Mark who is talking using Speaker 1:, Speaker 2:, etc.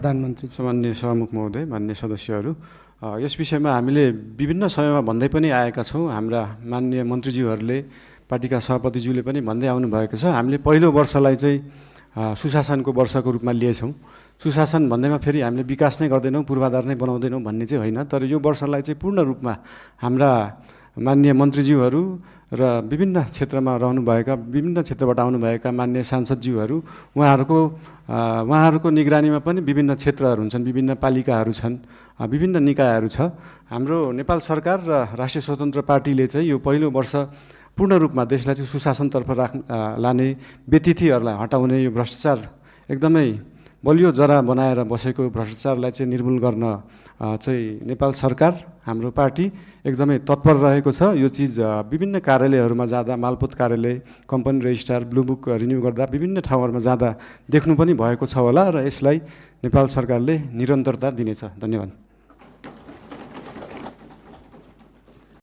Speaker 1: प्रधानमन्त्री
Speaker 2: सामान्य सभामुख महोदय, मान्य सदस्यहरू, यस विषयमा हामीले विभिन्न समयमा भन्दै पनि आएका छौँ। हाम्रा माननीय मन्त्रीज्यूहरूले, पार्टीका सभापतिज्यूले पनि भन्दै आउनुभएको छ। हामीले पहिलो वर्षलाई चाहिँ सुशासनको वर्षको रूपमा लिएछौँ। सुशासन भन्दैमा फेरि हामीले विकास नै गर्दैनौँ, पूर्वाधार नै बनाउँदैनौँ भन्ने चाहिँ होइन, तर यो वर्षलाई चाहिँ पूर्ण रूपमा हाम्रा माननीय मन्त्रीज्यूहरू र विभिन्न क्षेत्रमा रहनुभएका, विभिन्न क्षेत्रबाट आउनुभएका माननीय सांसदज्यूहरू, उहाँहरूको निगरानीमा पनि विभिन्न क्षेत्रहरू हुन्छन्, विभिन्न पालिकाहरू छन्, विभिन्न निकायहरू छ। हाम्रो नेपाल सरकार र राष्ट्रिय स्वतन्त्र पार्टीले चाहिँ यो पहिलो वर्ष पूर्ण रूपमा देशलाई चाहिँ सुशासनतर्फ लाने, व्यतिथिहरूलाई हटाउने, यो भ्रष्टाचार एकदमै बलियो जरा बनाएर बसेको भ्रष्टाचारलाई चाहिँ निर्मूल गर्न चाहिँ नेपाल सरकार, हाम्रो पार्टी एकदमै तत्पर रहेको छ। यो चिज विभिन्न कार्यालयहरूमा जाँदा, मालपोत कार्यालय, company registrar, blue book renew गर्दा विभिन्न ठाउँहरूमा जाँदा देख्नु पनि भएको छ होला, र यसलाई नेपाल सरकारले निरन्तरता दिनेछ। धन्यवाद।